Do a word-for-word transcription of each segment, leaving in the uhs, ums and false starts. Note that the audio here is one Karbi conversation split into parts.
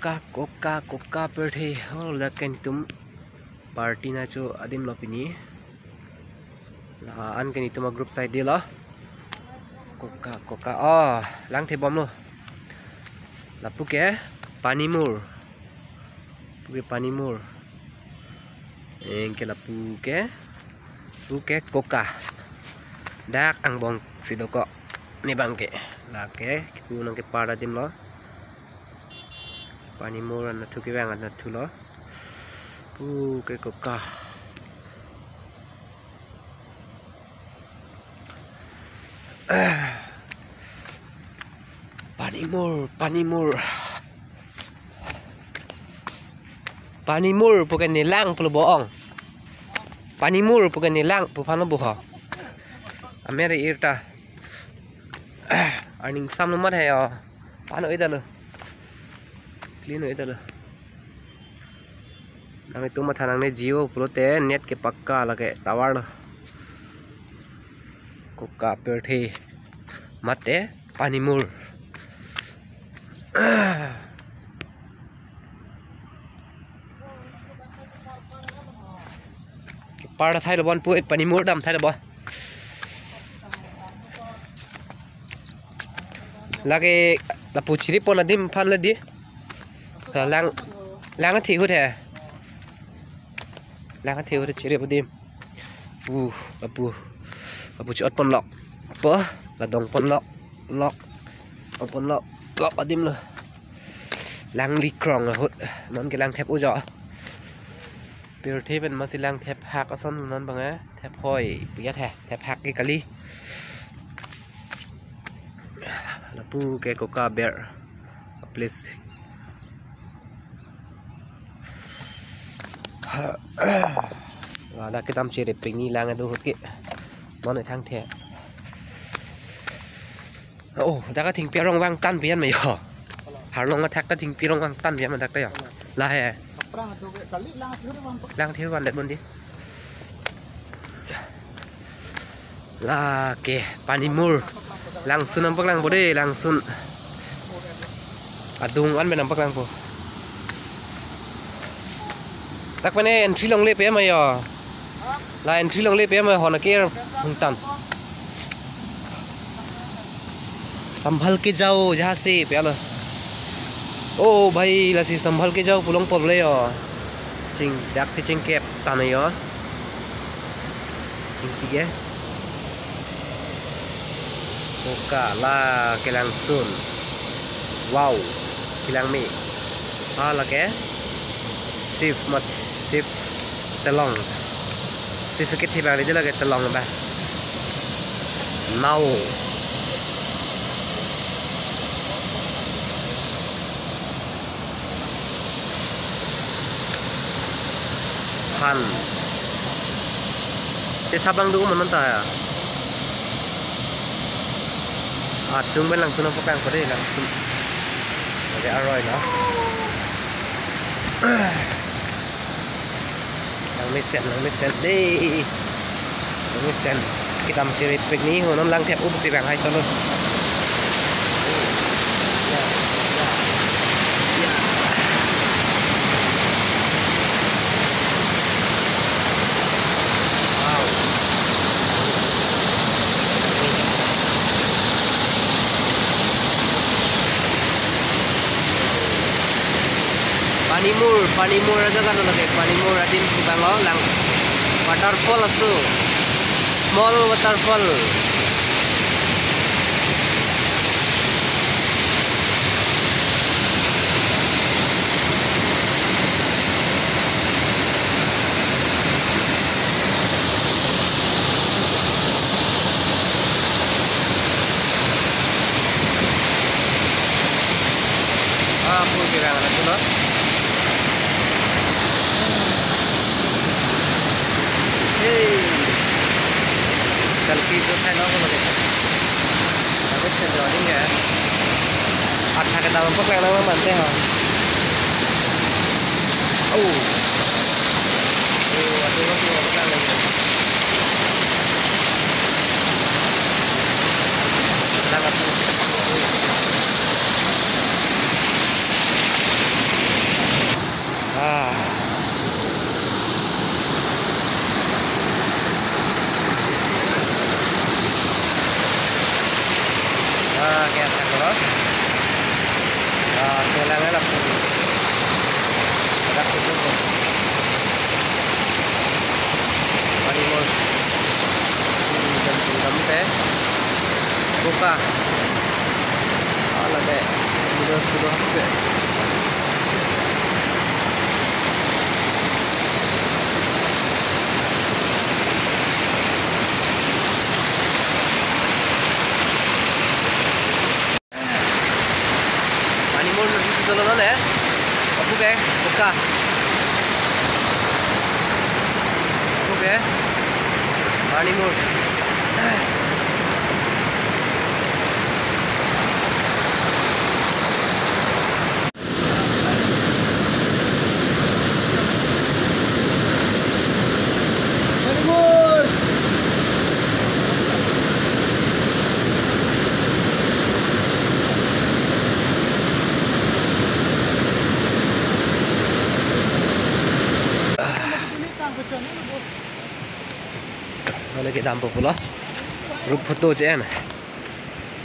Koka, koka, koka pirthe. Oh, ladak ke netum party nacho adim lo pini. La-an ke netum a-group side de lo. Koka, koka. Oh, langthe bomlo. Lapu ke panimur. Pu ke panimur. Anke lapu ke, pu ke koka. Dak angbong si dokok. Ne abang ke. Lake kipu nangkepar adim lo. Panimur anatthu kevang anatthu lo. Pu ke koka. Panimur, panimur. Panimur pu ke nelang pulo bo ong. Panimur pu ke nelang pu aphan lo bo ho. Amer irta. Arning sam lo mat he yo. Pan o-e ta lo. Clean o-e ta lo. Nanglitum matha nangne Jio pulote net ke pakka lake tower lo. Koka pirthe mate panimur. Kepar thai lo bon pu, panimur dam thai lo bon. Lake lapu chiri pon adim aphan le di. Lang, lang thi hut he. Lang thi hut chiri pon adim. Uh, lapu, lapu chot pon lok. Po, la dong pon lok. Lok. Dong pon lok. Lok adim lo. Lang likrong ahut. Non ke lang thep ujo. Pirthe pen masi lang thep hak ason non bang eh. Thep hoi. Piyat he. Thep hak ke kali. Lapu ke koka ber. Please. Ladak kedam chiri pini lang do hut ke. Non ethang the. Oh, dak athengpi arong vangtan pian ma yo. Harlong athak ta athengpi arong vangtan pian ma dak ta yo. La he. Lang thir van det bon di. Lake panimur. Langsun nangpaklang po de, langsun. Adung an pen nangpaklang po. Dak pen entry longle pe ma yo. La entry longle pe ma ho na ke hungtan. संभल के जाओ जहाँ से pe lo. Oh bhai, lasi संभल के जाओ pu long pon le yo. Ching, dak si chingkep tan yo. Chingki ke. Koka la kelangsun. Wow, kelang me. Ah, lake. Ship mat, ship telong. Ship ke thibang di lake telong ba. Nao. Han. Te thabang do man ta ya. Adung pen langsun nangpaklang po de, langsun. Oke, aroi na. Langmesen, langmesen de. Langmesen. Kedam chiri pini ho non lang thep up si bang hai solo. Panimur, Panimur ajaga lo lake, Panimur adim si bang lo lang waterfall aso, small waterfall. Ah, pu kirang anak tu lo. Hey. Selfie tu saya nak lagi. Tapi saya drawing ya. Athak kedam paklang nang mante ha. Oh. Oh, athak kedam paklang nang. Lang athak. Ala de, sudah, sudah, sudah. Pani mur nusi solo le. Oke, buka. Oke. Pani mur. Mane kedampo pulo. Group photo che-en.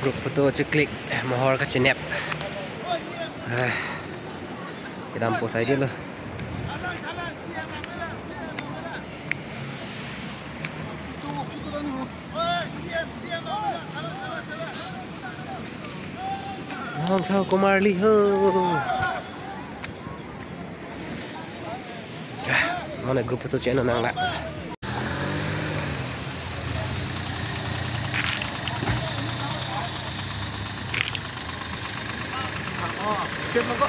Group photo che-click. Mohor kachinep. Ah. Kedampo sai dilo. Nong thau komarli ho. Mane group photo che-en nang la. Siap ko.